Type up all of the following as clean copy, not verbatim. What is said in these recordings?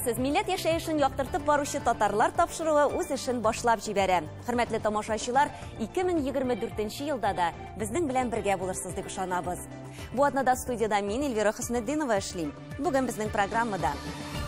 Исәнмесез! Милләт яшәешен яктыртып баручы татарлар тапшыруы үз эшен башлап җибәрә. Хөрмәтле тамашачылар, 2024 елда да безнең белән бергә булырсыз дип ышанабыз. Бу атнада студиядә мин, Эльвира Хөснетдинова эшлим. Бүген безнең программада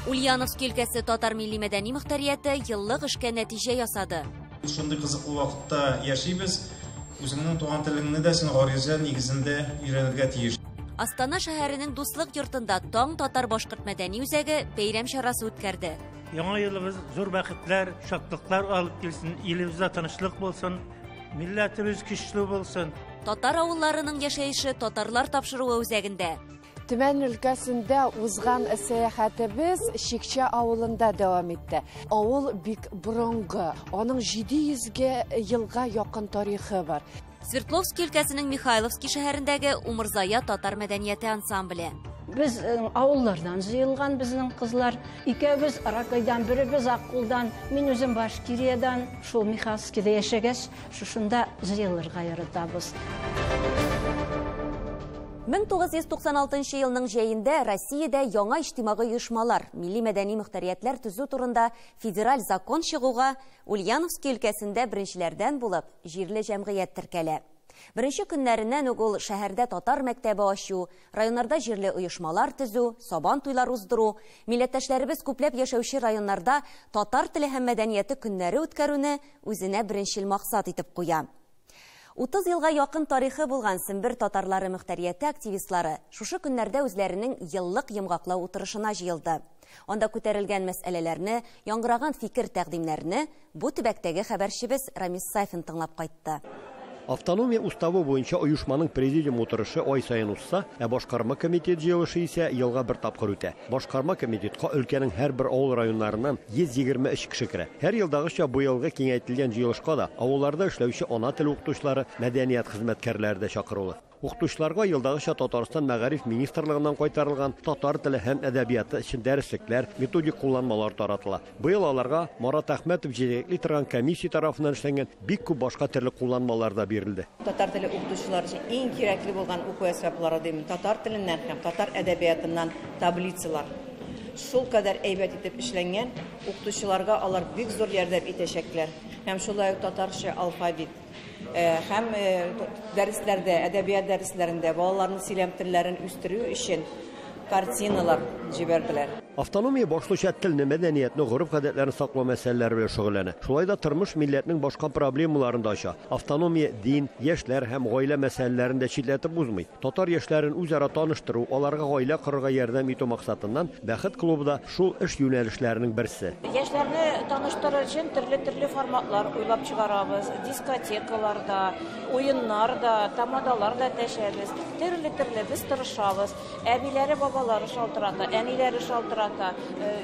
Ульяновск өлкәсе татар милли мәдәни мөхтәрияте еллык эшкә нәтиҗә ясады. Шундый кызыклы вакытта яшибез. Үзеңнең туган телеңне дә син гариза нигезендә өйрәнергә тиеш. Астана шәһәренең Дуслык йортында Таң татар-башкорт мәдәни үзәге бәйрәм чарасы үткәрде. Яңа елыбыз зур бәхетләр, шатлыклар алып килсен, илебездә тынычлык булсын, милләтебез көчле булсын. Татар авылларының яшәеше татарлар тапшыруы үзәгендә. Төмән өлкәсендә узган сәяхәтебез Шикчә авылында дәвам итте. Авыл бик борынгы, аның 700 елга якын тарихы бар. Свердловский өлкәсенең Михайловский шәһәрендәге Умырзая татар мәдәнияте ансамбле. Без авыллардан җыелган безнең кызлар. Икәүбез Аракайдан, беребез Аккулдан, мин үзем Башкириядан, шул Михайловскийда яшәгәч, шушында җыелырга яратабыз. 1996 елның җәендә Россиядә яңа иҗтимагый оешмалар, милли мәдәни мөхтәриятләр төзү турында федераль закон чыгуга Ульяновский өлкәсендә беренчеләрдән булып җирле җәмгыять теркәлә. Беренче көннәреннән үк ул шәһәрдә татар мәктәбе ачу, районнарда җирле оешмалар төзү, сабан туйлар уздыру, милләттәшләребез күпләп яшәүче районнарда татар теле һәм мәдәнияте көннәре үткәрүне үзенә беренчел максат итеп куя. 30 елга якын тарихы булган Сембер татарлары мөхтәрияте активистлары шушы көннәрдә үзләренең еллык йомгаклау утырышына җыелды. Анда күтәрелгән мәсьәләләрне, яңгыраган фикер тәкъдимнәрне бу төбәктәге хәбәрчебез Рамис Сафин тыңлап кайтты. Автономия уставы буенча оешманың президиум утырышы ай саен узса, ә башкарма комитет җыелышы исә елга бер тапкыр үтә. Башкарма комитетка өлкәнең һәрбер авыл районнарыннан 123 кеше керә. Һәр елдагыча бу елгы киңәйтелгән җыелышка да авылларда эшләүче ана теле укытучылары, мәдәният хезмәткәрләре дә чакырулы. Укытучыларга елдагыча Татарстан мәгариф министрлыгыннан кайтарылган татар теле һәм әдәбияты өчен дәреслекләр, методик кулланмалар таратыла. Быел аларга Марат Әхмәтов җитәкли торган комиссия тарафыннан эшләнгән бик күп башка төрле кулланмалар да бирелде. Татар теле укытучылар өчен иң кирәкле булган уку әсбаплары дим, татар теленнән һәм татар әдәбиятыннан таблицалар. Шул кадәр әйбәт итеп эшләнгән, укытучыларга алар бик зур ярдәм итәчәкләр. Һәм шулай ук татарча алфавит. Һәм дәресләрдә, әдәбият дәресләрендә балаларның сөйләм телләрен үстерү өчен картиналар җибәрделәр. Автономия башлыча телне, мәдәниятне, гореф-гадәтләрне саклау мәсьәләләре белән шөгыльләнә. Шулай да тормыш милләтнең башка проблемаларын да ача. Автономия дин, яшьләр һәм гаилә мәсьәләләрен дә читләтеп узмый. Татар яшьләрен үзара таныштыру, аларга гаилә корырга ярдәм итү максатыннан Бәхет клубы да шул эш юнәлешләренең берсе. Яшьләрне таныштыру өчен төрле-төрле форматлар уйлап чыгарабыз. Дискотекаларда, уеннарда, тамадалар да тәшәбез. Төрле-төрле без тырышабыз. Әбиләре, бабалары шалтырата, әниләре шалтырата,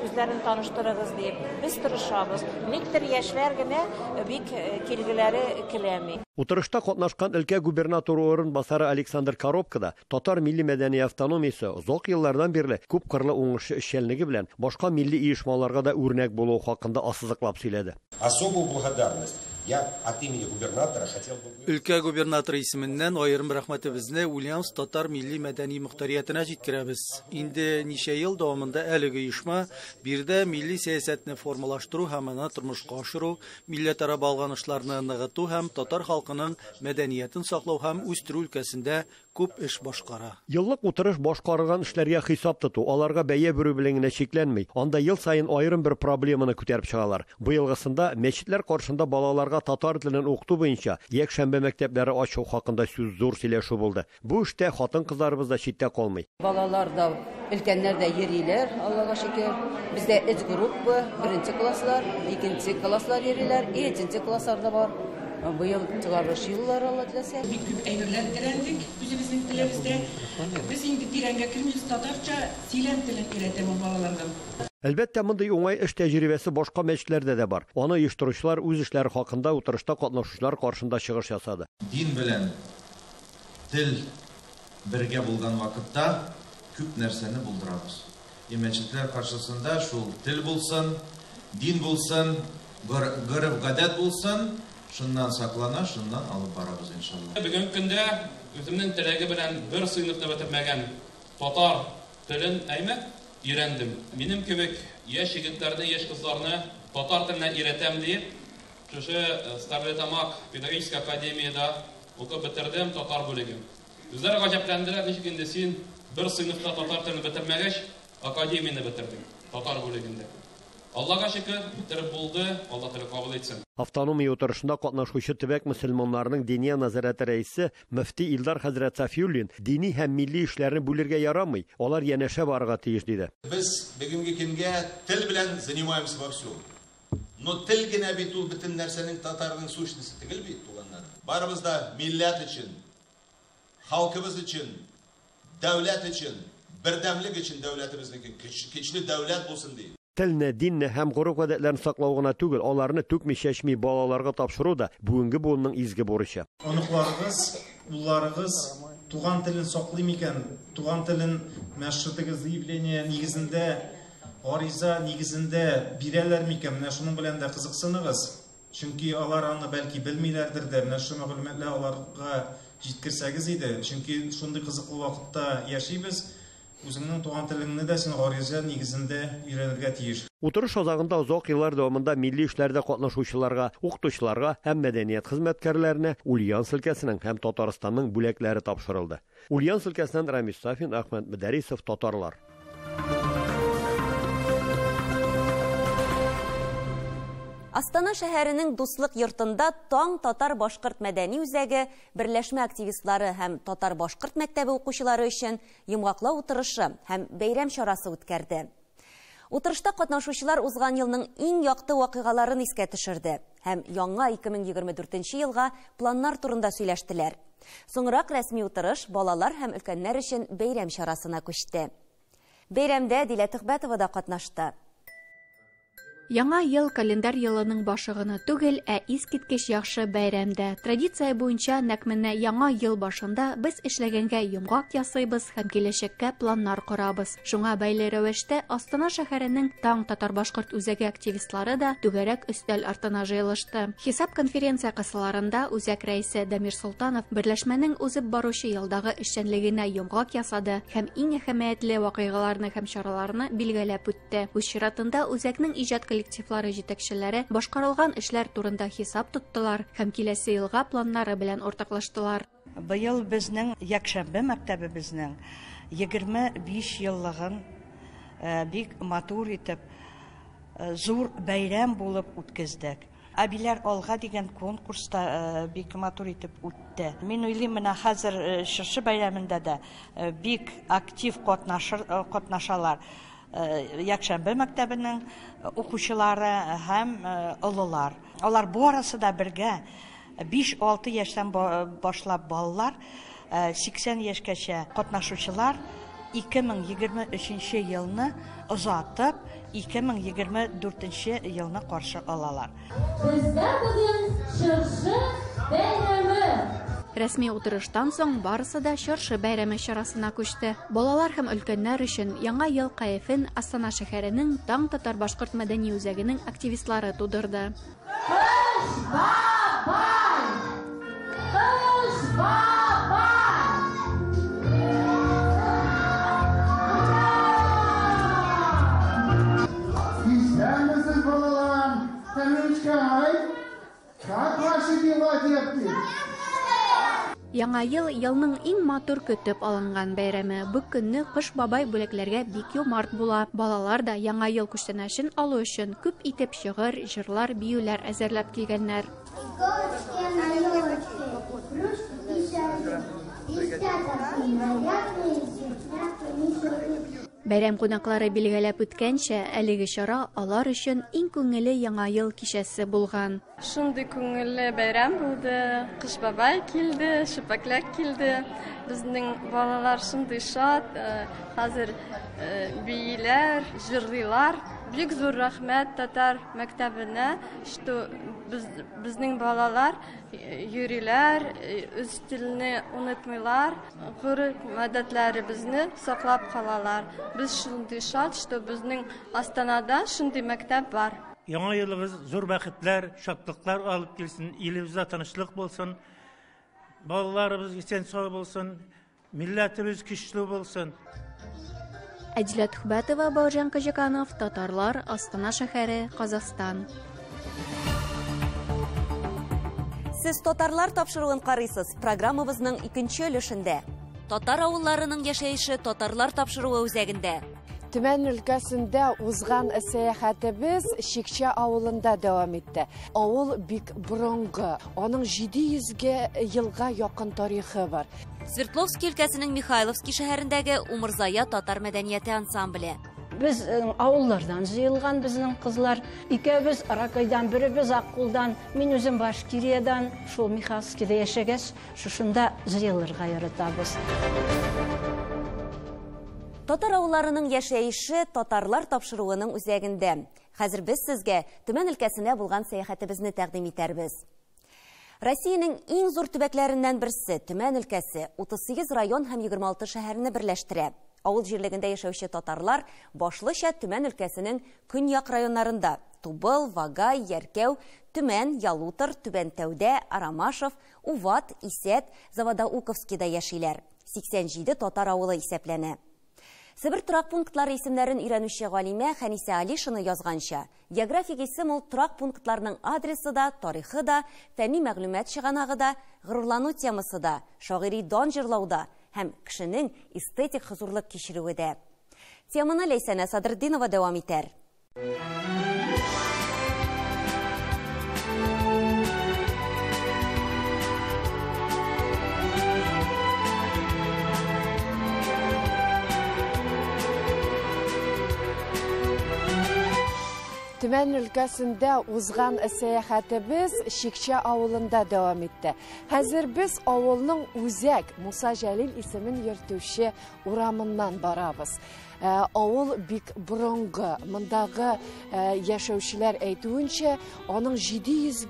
үзләрен таныштырыгыз дип. Без тырышабыз. Никтер яшьләр генә бик килгеләре келәми. Утырышта катнашкан өлкә губернаторы урынбасары Александр Коробко да татар милли мәдәни автономиясе озак еллардан бирле күп кырлы уңышлы эшчәнлеге белән башка милли оешмаларга да үрнәк булуы хакында ассызыклап сөйләде. Особую благодарность я от имени губернатора хотел бы Өлкә губернаторы исеменнән аерым рәхмәтебезне Ульяновск татар милли мәдәни мөхтәриятенә җиткерәбез. Инде ничә ел дәвамында әлеге оешма биредә милли сәясәтне формалаштыру һәм аны тормышка ашыру, милләтара багланышларны ныгыту һәм татар халкының мәдәниятен саклау һәм үстерү өлкәсендә күп эш башкара. Еллык утырыш башкарылган эшләргә хисап тоту, аларга бәя бирү белән генә чикләнми. Анда ел саен аерым бер проблеманы күтәреп чыгалар. Быелгысында мәчетләр каршында балаларга татар телен укыту буенча якшәмбе мәктәпләре ачу хакында сүз зур сөйләшү булды. Бу эштә хатын-кызларыбыз да читтә калмый. Балалар да, өлкәннәр дә йөриләр, Аллага шөкер. Бездә өч группа, беренче класслар, икенче класслар йөриләр, өченче класслар да бар. Быел чыгарылыш еллары, Алла теләсә. Бик күп әйберләр өйрәндек үзебезнең телебездә. Без инде тирәнгә кермибез, татарча сөйләм телен өйрәтәм ул балаларга. Әлбәттә, мондый уңай эш тәҗрибәсе башка мәчетләрдә дә бар. Аны оештыручылар үз эшләре хакында утырышта катнашучылар каршында чыгыш ясады. Дин белән тел бергә булган вакытта күп нәрсәне булдырабыз. И мәчетләр каршысында шул тел булсын, дин булсын, гореф-гадәт булсын, шуннан саклана, шуннан алып барабыз иншалла. Бүгенге көндә үземнең теләге белән бер сыйныфны бетермәгән татар телен әйме? өйрәндем. Минем кебек яшь егетләрне, яшь кызларны татар теленә өйрәтәм диеп, шушы Стәрлетамак педагогический академиядә укып бетердем татар бүлеген. Үзләре гаҗәпләнделәр, ничек инде син бер сыйныфта татар телен бетермәгәч, академияне бетердең татар бүлегендә. Аллага шөкер, бетереп булды, Алла Тәгалә кабул итсен. Автономия утырышында катнашучы төбәк мөселманнарының Диния нәзарәте рәисе мөфти Илдар хәзрәт Сафиуллин дини һәм милли эшләрне бүлергә ярамый, алар янәшә барырга тиеш, диде. Без бүгенге көнгә тел белән занимаемся вовсю. Но тел генә бит ул бөтен нәрсәнең татарның сущности түгел бит, туганнар. Барыбыз да милләт өчен, халкыбыз өчен, дәүләт өчен, бердәмлек өчен дәүләтебезнеке көчле дәүләт булсын ди. Телне, динне һәм гореф-гадәтләрне саклау гына түгел, аларны түкми-чәчми балаларга тапшыру да бүгенге буынның изге бурычы. Оныкларыгыз, улларыгыз туган телен саклый микән? Туган телен менә шушы теге заявление нигезендә, гариза нигезендә бирәләр микән? Менә шуның белән дә кызыксыныгыз. Чөнки алар аны бәлки белмиләрдер дә, менә шушы мәгълүматлар аларга җиткерсәгез иде. Чөнки шундый кызыклы вакытта яшибез. Үзеңнең туган телеңне дә син гариза нигезендә өйрәнергә тиеш. Утырыш азагында озак еллар дәвамында милли эшләрдә катнашучыларга, укытучыларга һәм мәдәният хезмәткәрләренә Ульяновск өлкәсенең һәм Татарстанның бүләкләре тапшырылды. Ульяновск өлкәсеннән Рамис Сафин, Әхмәт Мөдәрисов, Татарлар. Астана шәһәренең Дуслык йортында Таң татар-башкорт мәдәни үзәге берләшмә активистлары һәм татар-башкорт мәктәбе укучылары өчен йомгаклау утырышы һәм бәйрәм чарасы үткәрде. Утырышта катнашучылар узган елның иң якты вакыйгаларын искә төшерде һәм яңа 2024 елга планнар турында сөйләштеләр. Соңрак рәсми утырыш балалар һәм өлкәннәр өчен бәйрәм чарасына күчте. Бәйрәмдә Дилә Төхбәтова да катнашты. Яңа ел календарь елының башы гына түгел, ә искиткеч яхшы бәйрәм дә. Традиция буенча нәкъ менә яңа ел башында без эшләгәнгә йомгак ясыйбыз һәм киләчәккә планнар корабыз. Шуңа бәйле рәвештә Астана шәһәренең Таң татар-башкорт үзәге активистлары да түгәрәк өстәл артына җыелышты. Хисап конференция кысаларында үзәк рәисе Дамир Солтанов берләшмәнең узып баручы елдагы эшчәнлегенә йомгак ясады һәм иң әһәмиятле вакыйгаларны һәм чараларны билгеләп үтте. Үз чиратында үзәкнең иҗат коллективлары җитәкчеләре башкарылган эшләр турында хисап тоттылар һәм киләсе елга планнары белән уртаклаштылар. Быел безнең якшәмбе мәктәбебезнең 25 еллыгын бик матур итеп зур бәйрәм булып үткәздек. Әбиләр алга дигән конкурста бик матур итеп үтте. Мин уйлыйм, менә хәзер чыршы бәйрәмендә дә бик актив катнашалар. Якшәмбе мәктәбенең укучылары һәм олылар. Алар барысы да бергә 5-6 яшьтән башлап балалар 80 яшькәчә катнашучылар 2023 елны озатып 2024 елны каршы алалар. Бездә бүген чыршы бәйрәме. Рәсми утырыштан соң барысы да чыршы бәйрәме чарасына күчте. Балалар һәм өлкәннәр өчен яңа ел кәефен Астана шәһәренең Таң татар-башкорт мәдәни үзәгенең активистлары тудырды. Кыш бабай! Кыш бабай! Исәнмесез, балалар! Тәмлечкәй! Как ваши дела, детки? Яңа ел елның иң матур көтеп алынган бәйрәме. Бу көнне Кыш бабай бүләкләргә бик юмарт була. Балалар да яңа ел күчтәнәчен алу өчен күп итеп шигырь, җырлар, биюләр әзерләп килгәннәр. Бәйрәм кунаклары билгеләп үткәнчә, әлеге чара алар өчен иң күңелле яңа ел кичәсе булган. Шундый күңелле бәйрәм булды. Кыш бабай килде, шөпәкләр килде. Безнең балалар шундый шат, хәзер бииләр, җырлыйлар. Бик зур рәхмәт татар мәктәбенә, что безнең балалар йөриләр, үз телне онытмыйлар, гореф-гадәтләребезне саклап калалар. Без шундый шат, что безнең Астанада шундый мәктәп бар. Яңа елыгыз зур бәхетләр, шатлыклар алып килсен, илебездә тынычлык булсын, балаларыбыз исән сау булсын, милләтебез көчле булсын. Әдилә Төхбәтова, Бауыржан Кожаканов, Татарлар, Астана шәһәре, Казахстан. Сез татарлар тапшыруын карыйсыз. Программабызның икенче өлешендә. Татар авылларының яшәеше татарлар тапшыруы үзәгендә. Төмән өлкәсендә узган сәяхәтебез Шикчә авылында дәвам итте. Авыл бик борынгы, аның 700 елга якын тарихы бар. Свердловский өлкәсенең Михайловский шәһәрендәге Умырзая татар мәдәнияте ансамбле. Без авыллардан җыелган безнең кызлар. Икәүбез Аракайдан, беребез Аккулдан, мин үзем Башкириядан, шул Михайловскийда яшәгәч, шушында җыелырга яратабыз. Татар авылларының яшәеше татарлар тапшыруының үзәгендә. Хәзер без сезгә Төмән өлкәсенә булган сәяхәтебезне тәкъдим итәрбез. Россиянең иң зур төбәкләреннән берсе Төмән өлкәсе 38 район һәм 26 шәһәрне берләштерә. Авыл җирлегендә яшәүче татарлар башлыча Төмән өлкәсенең көньяк районнарында Тубыл, Вагай, Яркәү, Төмән, Ялутор, Түбән Тәүдә, Арамашев, Уват, Исәт, Заводоуковскийда яшиләр. 87 татар авылы исәпләнә. Себер торак пунктлары исемнәрен өйрәнүче галимә Хәнисә Алишина язганча, географик исем ул торак пунктларның адресы да, тарихы да, фәнни мәгълүмат чыганагы да, горурлану темасы да, шагыйри дан җырлау да һәм кешенең эстетик хозурлык кичерүе дә. Теманы Ләйсәнә Садретдинова дәвам итәр. Төмән өлкәсендә узган сәяхәтебез Шикчә авылында дәвам итте. Хәзер без авылның үзәк Муса Җәлил исемен йөртүче урамыннан барабыз. Авыл бик борынгы. Мондагы яшәүчеләр әйтүенчә, аның 700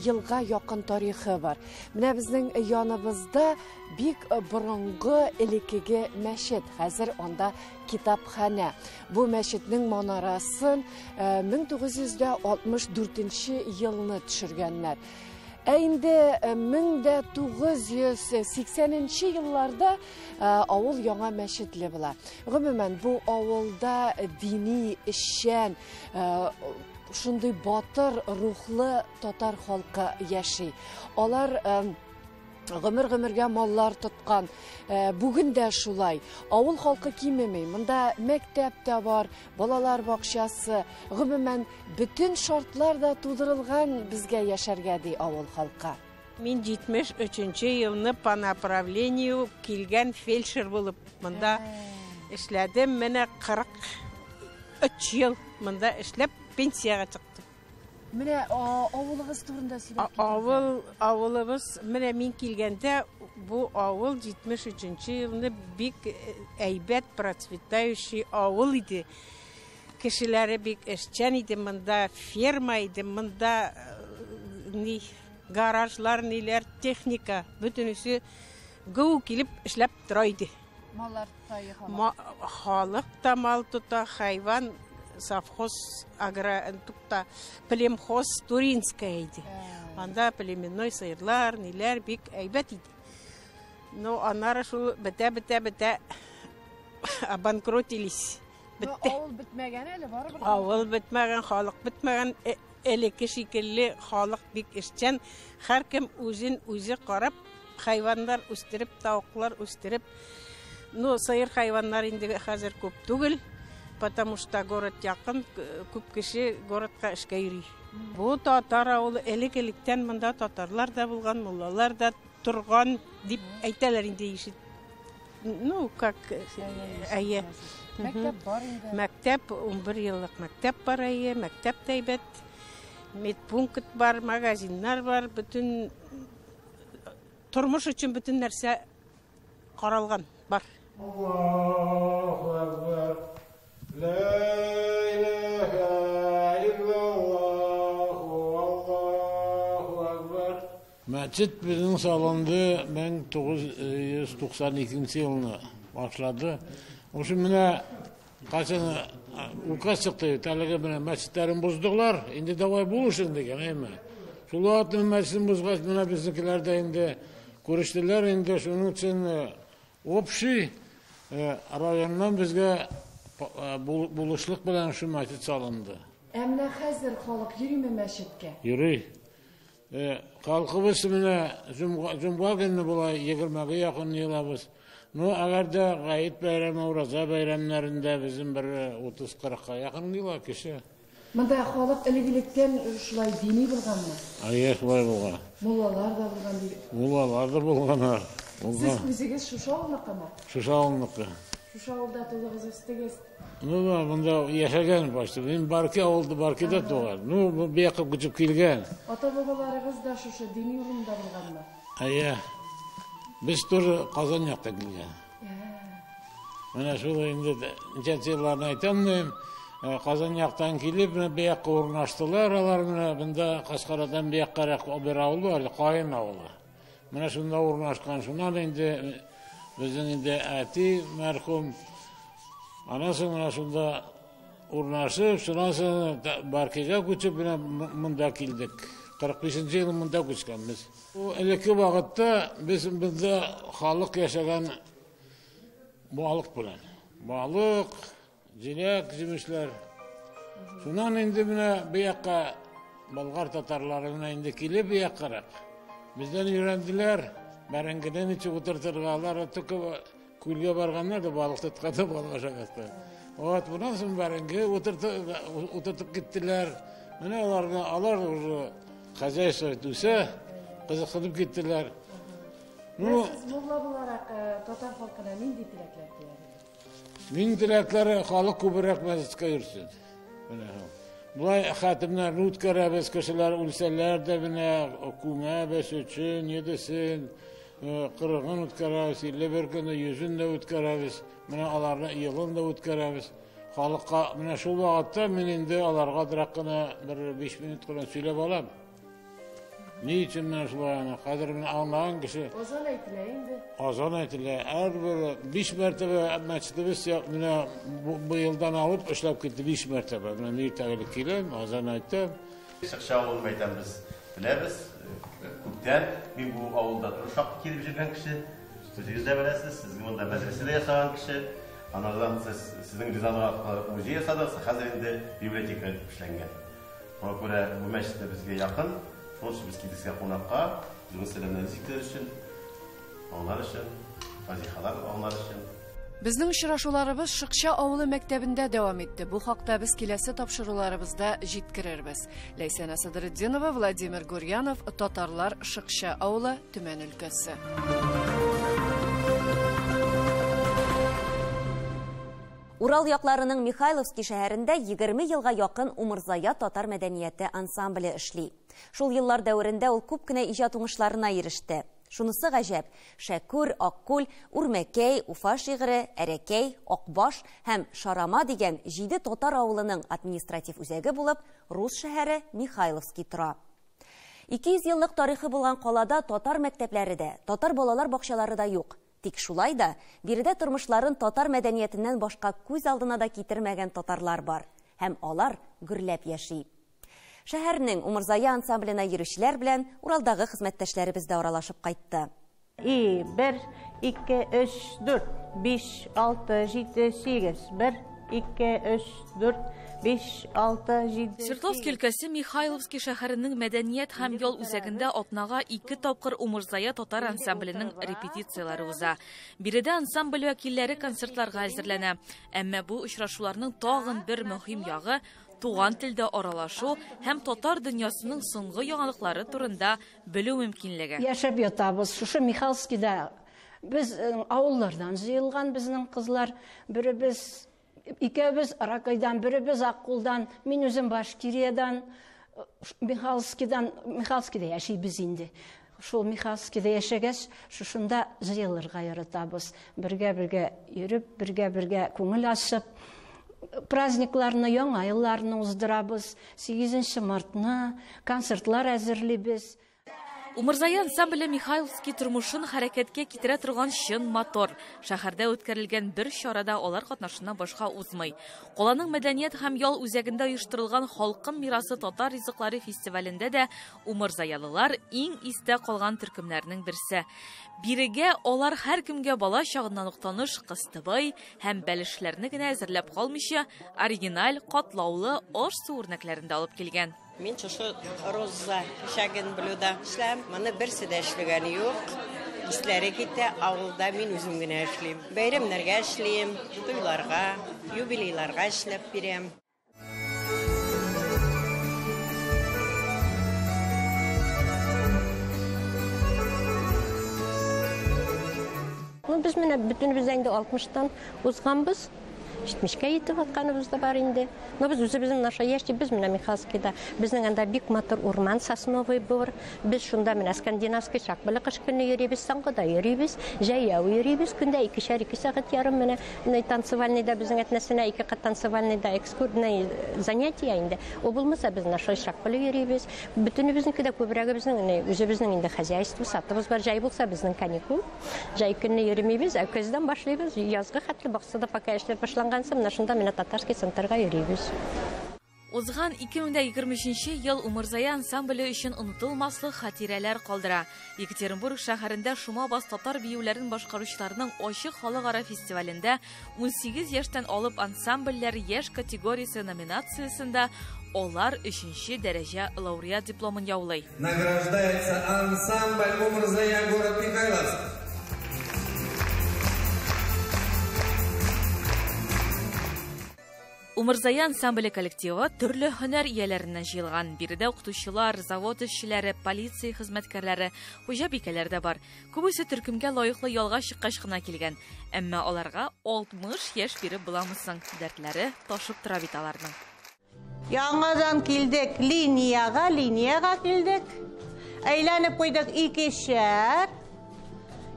елга якын тарихы бар. Менә безнең яныбызда бик борынгы элеккеге мәчет. Хәзер анда китапханә. Бу мәчетнең манарасын 1964 елны төшергәннәр. Ә инде 1980 елларда авыл яңа мәчетле була. Гомумән, бу авылда дини эшчән, шундый батыр рухлы татар халкы яши. Алар гомер-гомергә маллар тоткан. Бүген дә шулай. Авыл халкы кимеми. Монда мәктәп тә бар, балалар бакчасы. Гомумән, бөтен шартлар да тудырылган безгә яшәргә, ди авыл халкы. Мин 73 елны по направлению килгән фельдшер булып монда эшләдем. Менә 43 ел монда эшләп пенсиягә чыктым. Менә авылыгыз турында сөйләп китегез. Авылыбыз, менә мин килгәндә бу авыл 73 елны бик әйбәт процветающий авыл иде. Кешеләре бик эшчән иде, монда ферма иде, монда ни гаражлар, ниләр, техника, бөтенесе гү килеп эшләп тора иде. Маллар тота халык. Халык та мал тота, хайван, совхоз, агро, тукта, племхоз Туринская иде. Анда племенной сыерлар, ниләр бик әйбәт иде. Но аннары шул бетә-бетә-бетә обанкротились. Бетте. Авыл бетмәгән әле, барыбер. Авыл бетмәгән, халык бетмәгән. Элекке шикелле халык бик эшчән. Һәркем үзен үзе карап, хайваннар үстереп, тавыклар үстереп. Ну, сыер хайваннар инде хәзер күп түгел, потому что город якын, күп кеше городка эшкә йөри. Бу татар авылы элек-электән монда татарлар да булган, муллалар да торган дип әйтәләр инде ишет. Ну, как, әйе. Мәктәп бар инде. Мәктәп, 11 еллык мәктәп бар, әйе, мәктәп тә әйбәт. Медпункт бар, магазиннар бар, бөтен тормыш өчен бөтен нәрсә каралган бар. Аллаһу акбар. Ла илаһа иллаллаһу, Аллаһу акбар. Мәчет безнең салынды 1992 елны башлады. Ошо менә кайчан указ чыкты, әлеге менә мәчетләрен боздылар, инде давай булышын дигән, әйме. Шул вакытны мәчетен бозгач, менә безнекеләр дә инде күрештеләр, инде шуның өчен общий районнан безгә Булышлык белән шул мәчет салынды. Ә менә хәзер халык йөриме мәчеткә? Йөри. Халкыбыз менә җомга көнне була 20-гә якын җыелабыз. Ну, әгәр дә гает бәйрәме, ураза бәйрәмнәрендә безнең бер 30-40-ка якын җыела кеше. Монда халык элек-электән шулай дини булганмы? Әйе, шулай булган. Муллалар да булган дип. Муллалар да булганнар. Сез үзегез шушы авылныкымы? Шушы авылныкы. Шушы авылда тудыгыз, үстегез? Ну, да, монда яшәгән башта. Мин Барки авылда, Баркида туган. Ну, бу якка күчеп килгән. Ата-бабаларыгыз да шушы дини урында булганмы? Әйе. Без тоже Казан яктан килгән. Менә шул инде ничәнче елларны әйтә алмыйм. Казан яктан килеп, менә бу якка урнаштылар алар менә монда Каскарадан бу яккарак бер авыл бар, Каен авылы. Менә шунда урнашкан. Шуннан инде безнең инде әти мәрхүм аннан соң менә шунда урнашып, шуннан соң Баркига күчеп менә монда килдек. 45 ел монда күчкәнбез. Элекке вакытта без монда халык яшәгән балык белән. Балык, җиләк, җимешләр. Шуннан инде менә бу якка болгар татарлары менә инде килеп бу яккарак. Бездән өйрәнделәр, бәрәңгене ничек утыртырга, алар только күлгә барганнар да балык тотканда балык ашаганнар. Вот, bundan соң бәрәңге утыртып киттеләр. Менә аларны, алар уже хозяйство үсә, кызыксынып киттеләр. Ну, сез мулла буларак татар халкына нинди теләкләр теләдегез? Мин теләкләре халык күбрәк мәчеткә йөрсен. Менә. Болай хәтемнәрне үткәрәбез, кешеләр үлсәләр дә менә күмәбез өчен, йөдесен, кырыгын үткәрәбез, 51 көне йөзен дә үткәрәбез. Менә аларны елын да үткәрәбез. Халыкка менә шул вакытта мин инде аларга дырак кына бер 5 минут кына сөйләп алам. Ни өчен менә шулай аны? Хәзер менә аңлаган кеше. Азан әйтелә инде. Азан әйтелә. Һәрбер 5 мәртәбә мәчетебез менә бу елдан алып эшләп китте 5 мәртәбә. Менә мин иртәгә киләм, азан әйтәм. Шыкча авылын әйтәм, без беләбез. Күптән мин бу авылда торып шактый килеп йөргән кеше. Үзегез дә беләсез, сезнең монда мәдрәсә дә ясаган кеше. Анардан сез сезнең Рязанга музей ясадыгыз, хәзер инде библиотека эшләнгән. Шуңа күрә бу мәчет тә безгә якын. Шуның өчен без килдек сезгә кунакка, безнең сәламнәрне җиткерер өчен, аңлар өчен, фатихалар аңлар өчен. Безнең очрашуларыбыз Шыкча авылы мәктәбендә дәвам итте. Бу хакта без киләсе тапшыруларыбызда җиткерербез. Ләйсәнә Садретдинова, Владимир Гурьянов, Татарлар Шыкча авылы, Төмән өлкәсе. Урал якларының Михайловский шәһәрендә 20 елга якын Умырзая татар мәдәнияте ансамбле эшли. Шул еллар дәверендә ул күп кенә иҗат уңышларына иреште. Шунысы гаҗәп, Шәкүр, Аккүл, Үрмәкәй, Уфа шигыре, Әрәкәй, Акбаш һәм Шарама дигән 7 татар авылының административ үзәге булып, рус шәһәре Михайловский тора. 200 еллык тарихы булган калада татар мәктәпләре дә, татар балалар бакчалары да юк. Тик шулай да, биредә тормышларын татар мәдәниятеннән башка күз алдына да китермәгән татарлар бар. Һәм алар гөрләп яши. Шәһәрнең Умырзая ансамбленә йөрүчеләр белән Уралдагы хезмәттәшләребез дә аралашып кайтты. И, 1, 2, 3, 4, 5, 6, 7, 8, 1, 2, 3, 4, 5, 6, 7. Свердловск өлкәсе Михайловский шәһәренең мәдәният һәм ял үзәгендә атнага 2 тапкыр Умырзая татар ансамбленең репетицияләре уза. Биредә ансамбль вәкилләре концертларга әзерләнә. Әмма бу очрашуларның тагын бер мөһим ягы туган телдә аралашу һәм татар дөньясының соңгы яңалыклары турында белү мөмкинлеге. Яшәп ятабыз. Шушы Михайловскийда без авыллардан җыелган безнең кызлар, беребез икәүбез Аракайдан, беребез Аккулдан, мин үзем Башкириядан, Михайловскийдан, Михайловскийда яшибез инде. Шул Михайловскийда яшәгәч, шушында җыелырга яратабыз. Бергә-бергә йөреп, бергә-бергә күңел ачып, праздникларны, яңа елларны уздырабыз. 8 мартны концертлар әзерлибез. Умырзая ансамбле Михайловский тормышын хәрәкәткә китерә торган чын мотор. Шәһәрдә үткәрелгән бер чарада алар катнашыннан башка узмый. Каланың мәдәният һәм ял үзәгендә оештырылган Халкым мирасы татар ризыклары фестивалендә дә умырзаялылар иң истә калган төркемнәрнең берсе. Бирегә алар һәркемгә бала чагыннан ук таныш кыстыбый һәм бәлешләрне генә әзерләп калмыйча, оригиналь, катлаулы аш-су үрнәкләрен дә алып килгән. Мин шушы роза шәген блюдо эшләм. Моны берсе дә эшләгәне юк. Исләре китә, авылда мин үзем генә эшлим. Бәйрәмнәргә эшлим, туйларга, юбилейларга эшләп бирәм. Ну, без менә бөтенебез дә инде 60-тан узганбыз. 70-кә җитеп атканыбыз да бар инде. Но без үзебезнең наша яшь дип, без менә Михайловскийда. Безнең анда бик матур урман сосновый бор. Без шунда менә скандинавский чак белән кыш көне йөрибез, саңгыда йөрибез, җәяү йөрибез. Көндә икешәр ике сәгать ярым менә танцевальныйда безнең әтнәсенә ике кат танцевальныйда экскурсный занятие инде. Ул булмаса без наша чак белән йөрибез. Бөтенебезнеке дә күбрәге безнең үзебезнең инде хозяйство, сатыбыз бар. Җәй булса безнең каникул. Җәй көнне йөрмибез, ә көздән башлыйбыз. Язгы хәтле баксада пока эшләр башлангансы, менә шунда менә татарский центрга йөрибез. Узган 2023 ел Умырзая ансамбле өчен онытылмаслык хатирәләр калдыра. Екатеринбург шәһәрендә Шума бас татар биюләрен башкаручыларның ачык халыкара фестивалендә 18 яшьтән алып ансамбльләр яшь категориясе номинациясендә алар 3-нче дәрәҗә лауреат дипломын яулый. Награждается ансамбль Умырзая, город Михайловск. Умырзая ансамбле коллективы төрле һөнәр ияләреннән җыелган. Биредә укытучылар, завод эшчеләре, полиция хезмәткәрләре, хуҗабикәләр дә бар. Күбесе төркемгә лаеклы ялга чыккач кына килгән. Әмма аларга 60 яшь биреп буламы соң? Дәртләре ташып тора бит аларның. Яңадан килдек линияга, линияга килдек. Әйләнеп куйдык икешәр.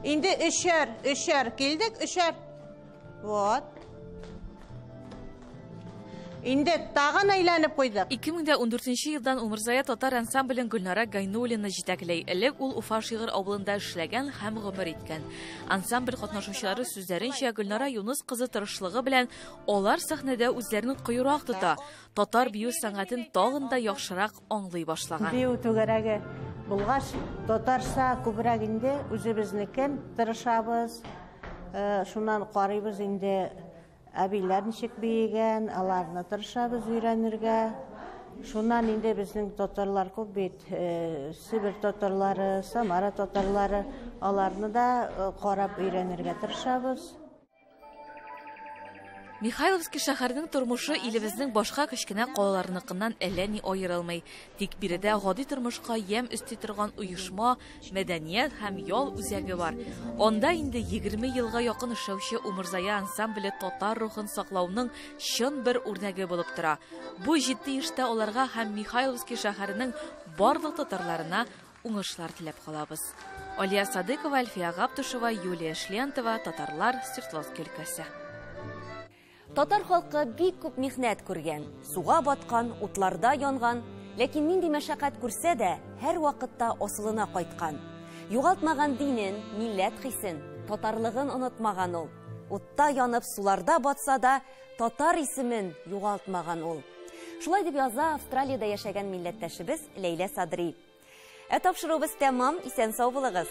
Инде өчәр, өчәр килдек, өчәр. Вот. Инде тагын әйләнеп куйдык. 2014 елдан Умырзая татар ансамблен Гөлнара Гайнуллина җитәкли. Элек ул Уфа шигырь авылында эшләгән һәм гомер иткән. Ансамбль катнашучылары сүзләренчә, Гөлнара Юныс кызы тырышлыгы белән алар сәхнәдә үзләрен кыюрак тота. Татар бию сәнгатен тагын да яхшырак аңлый башлаган. Бию түгәрәге булгач, татарча күбрәк инде үзебезнекен тырышабыз. Шуннан карыйбыз инде. Әбиләр ничек биегән, аларны тырышабыз өйрәнергә. Шуннан инде безнең татарлар күп бит, Себер татарлары, Самара татарлары, аларны да карап өйрәнергә тырышабыз. Михайловский шәһәренең тормышы илебезнең башка кечкенә калаларыныкыннан әллә ни аерылмый. Тик биредә гади тормышка ямь өсти торган оешма, мәдәният һәм ял үзәге бар. Анда инде 20 елга якын эшләүче Умырзая ансамбле татар рухын саклауның чын бер үрнәге булып тора. Бу җитди эштә аларга һәм Михайловский шәһәренең барлык татарларына уңышлар теләп калабыз. Алия Садыкова, Альфия Гаптушева, Юлия Шлентова, Татарлар, Свердловск өлкәсе. Татар халкы бик күп михнәт күргән, суга баткан, утларда янган, ләкин нинди мәшәкать күрсә дә, һәр вакытта асылына кайткан. Югалтмаган динен, милләт хисен, татарлыгын онытмаган ул. Утта янып, суларда батса да, татар исемен югалтмаган ул. Шулай дип яза Австралиядә яшәгән милләттәшебез Ләйлә Садри. Ә тапшыруыбыз тәмам, исән сау булыгыз.